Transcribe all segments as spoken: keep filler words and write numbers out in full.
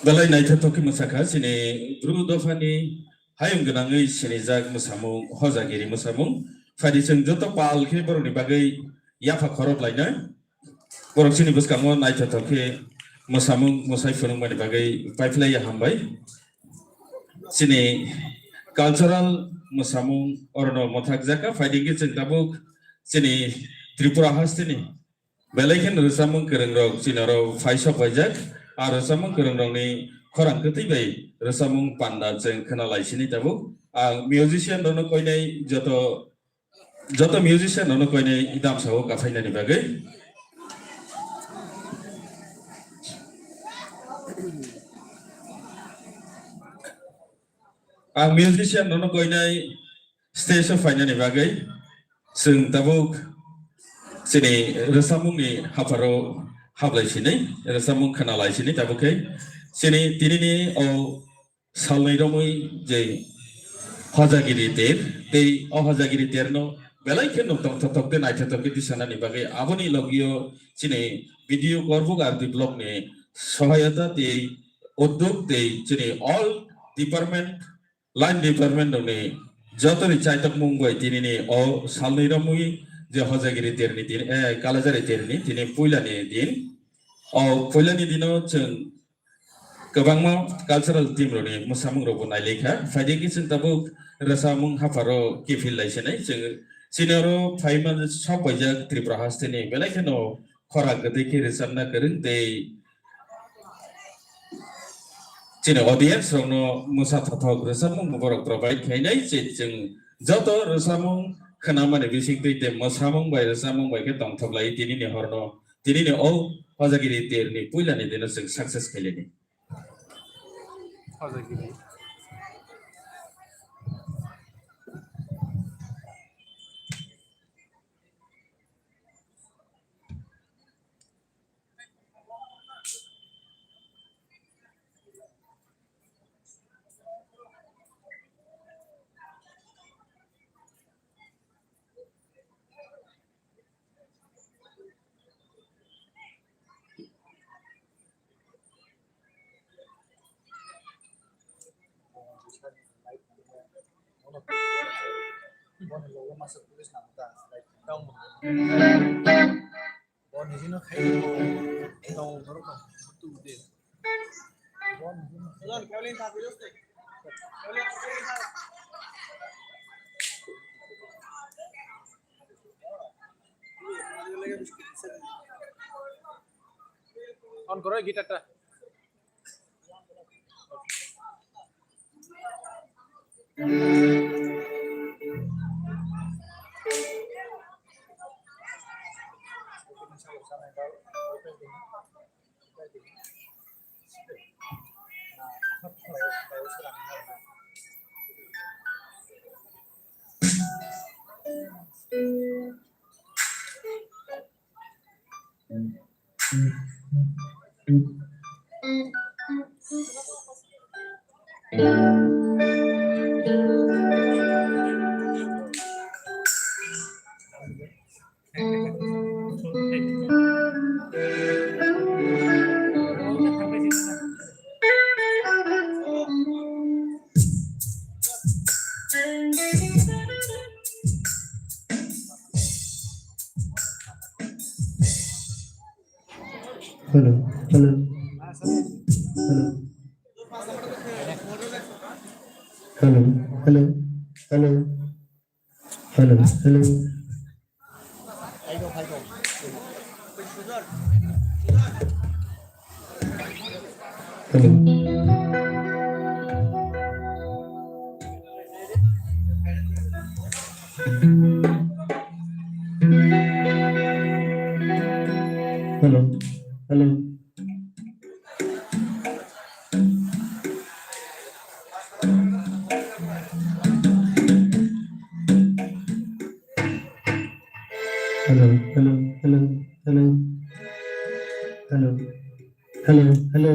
Belai naithothok khe mwsakha chini Bru dophani hayung gwnangwi sinijak mwsamung, hojagiri mwsamung. Phaidi chwng joto pal khe borokni bagwi yapha khorop lainai. Borok chini bwskango naithothok khe mwsamung mwsai phunukmani bagwi paiphlaiya hambai. Chini cultural mwsamung orono mwthakjakha, phaidi khe chwng tabuk chini Tripura hasteni belai kheno rwchapmung kwrwngrok chini oro phai sok paijak. A rwchapmung kwrwngrokni khorang kwtwi bai rwchapmung panda chwng khwna lai sini tabuk. Ang musician rokno koinai joto, joto musician rokno koinai damsa o kaphainani bagwi. Ang musician rokno koinai stage o phainani bagwi chwng tabuk chini rwchapmungni hapharo hablai sini, rwchapmung khwna lai sini tabuk khe chini tinini o salnwi romwi je hojagiri ter, tei o hojagiri terno belai kheno tongthothok tei naithothok khe tisanani bagwi aboni logio chini B D O Korbuk R D block ni sohayata tei uddog tei chini all department, line department rokni jotoni chaitokmung bai tinini o salnwi romwi je hojagiri terni din, eh, kalajari terni tini puilani din. O puilani dino chwng kwbangma cultural team rokni mwsamung rokbo nailaikha. Phaidi khe chwng tabuk rwchapmung hapharo kiphil lai sinai. Chwng chini oro phaima sok paijak Tripura hasteni belai kheno khorang kwtwi khe rwchapna kwrwng tei chini audience rokno mwsa thothok rwchapmung borok provide khainai. Chwng joto rwchapmung khwnamani bisingtwi tei mwsamung bai rwchapmung bai khe tongthok lai tinini horno. Tinini o hojagiri terni puilani dino chwng success khailini. Hojagiri. On koro guitar ta. Hello, hello, hello. Hello, hello, hello. Hello, hello. Hello. Hello, hello. Hello, hello, hello, hello. Hello, hello, hello.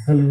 Hello.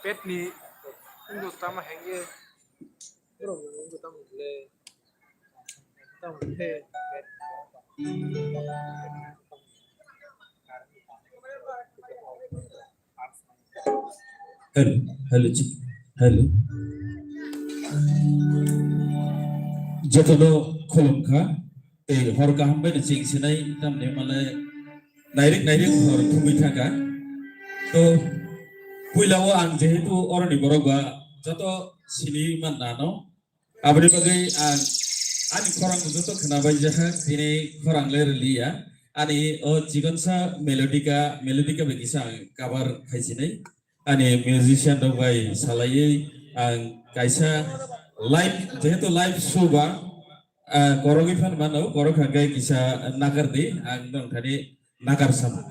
Petni wngkha tamo henge, borok wngkha tamo le, tamo le, Hello, hello, chi-, hello. Jotono khulumkha. Tei hor kaham bai no cheng sinai, tamni hwnmale nairik nairik hor thumwi thangkha. To puila o ang jehetu oroni borok ba joto sini man nano. Aboni bagwi ang ani khorang joto khwnabai jakha, tini khorang le rwliya. Ani o chikonsa melodika, melodika bai kisa ang cover khai sinai. Ani musician rok bai salaiwi ang kaisa live, jehetu live show ba, ah, korogwi phan mano, korok hwnkhe kisa nakar di, ang nong thani nakar sama.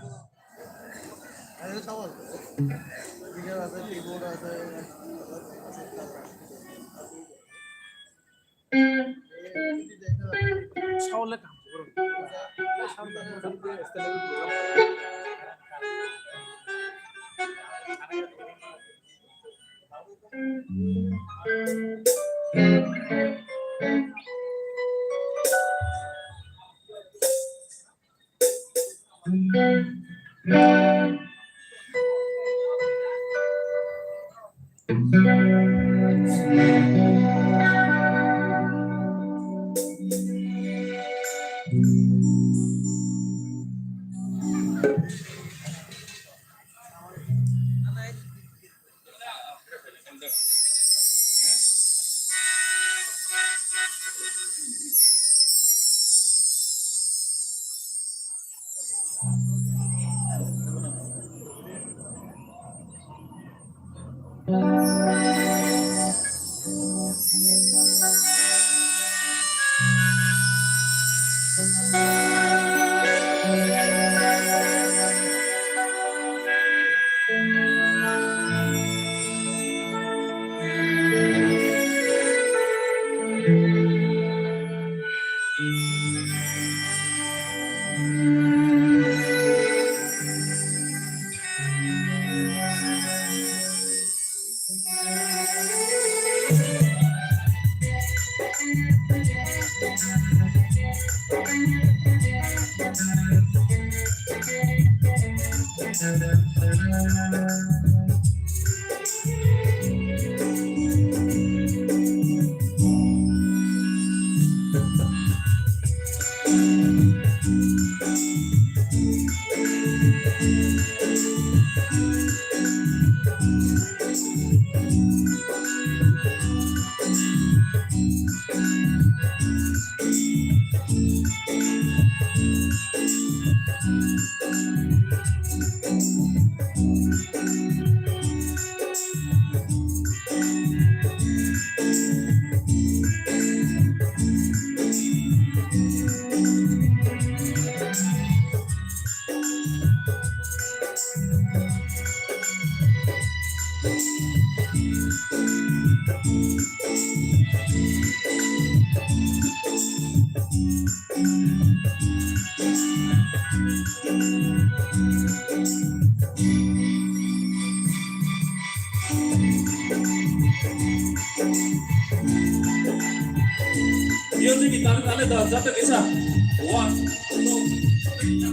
Music gitar tale da jate kisa. One, two, three.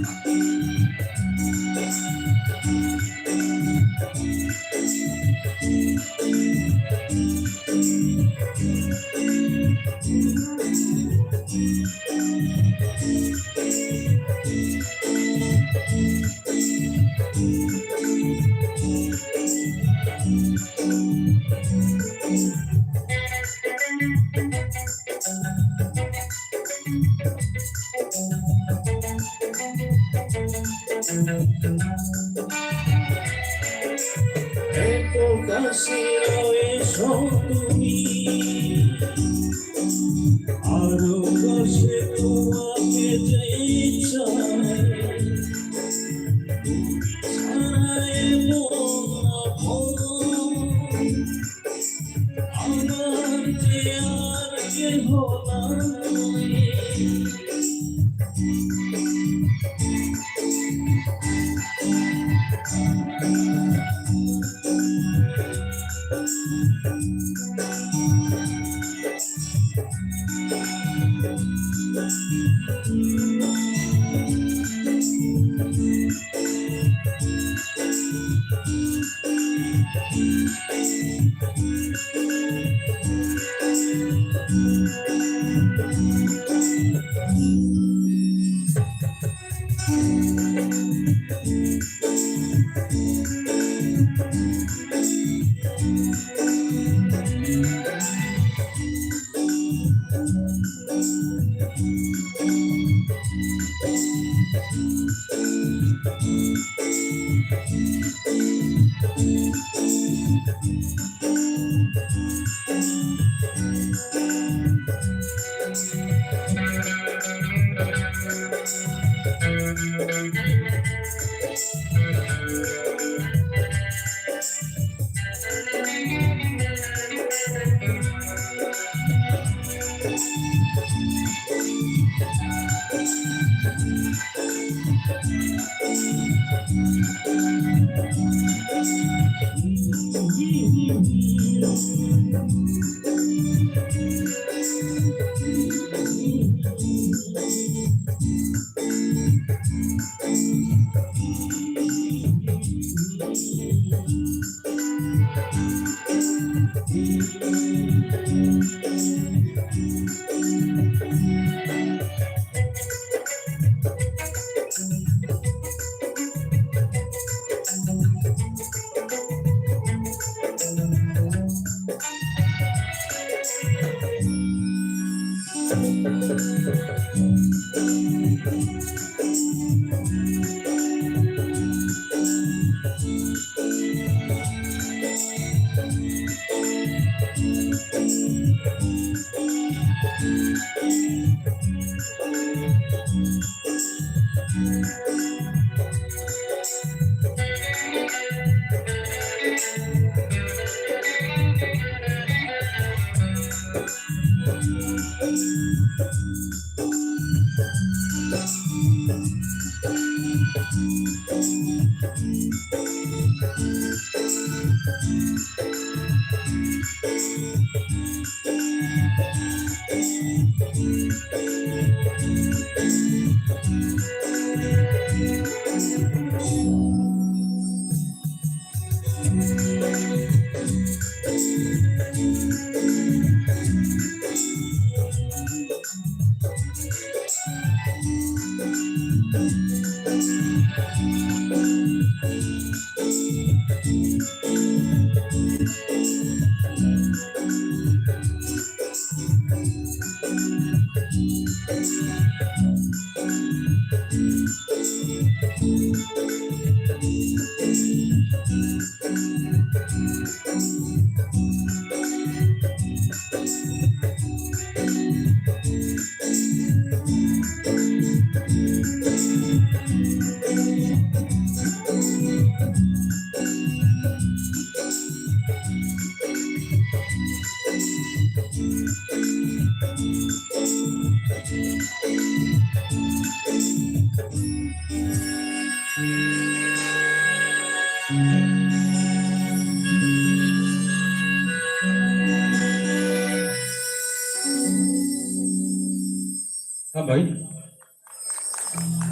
Bai.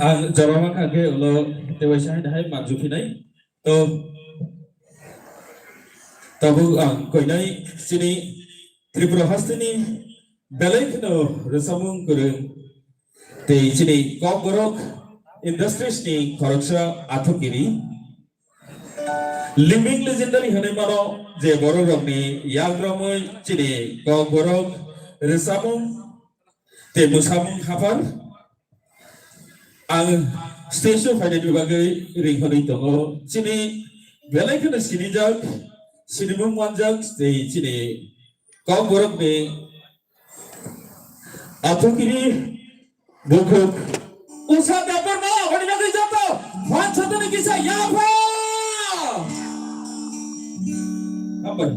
Ang jora mankha khe ulo tei waisa hai hai manju phinai. To, tabuk ang koinai chini Tripura hasteni belai kheno rwchapmung kwrwng tei chini Kokborok Industries ni khoroksa Athukiri. Living legendary hwnwi mano je borok rokni yagromwi chini Kokborok rwchapmung tei mwsamung haphar. Ang stage o phainani bagwi ring hwnwi tongo. Chini belai kheno sinijak, sinimung manjak tei chini Kokborokni Athukiri bukhuk. Usa dapor ma, hwnwi bagwi joto, phan chotoni kisa yapha. Hambai.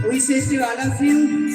Wishes to all of you.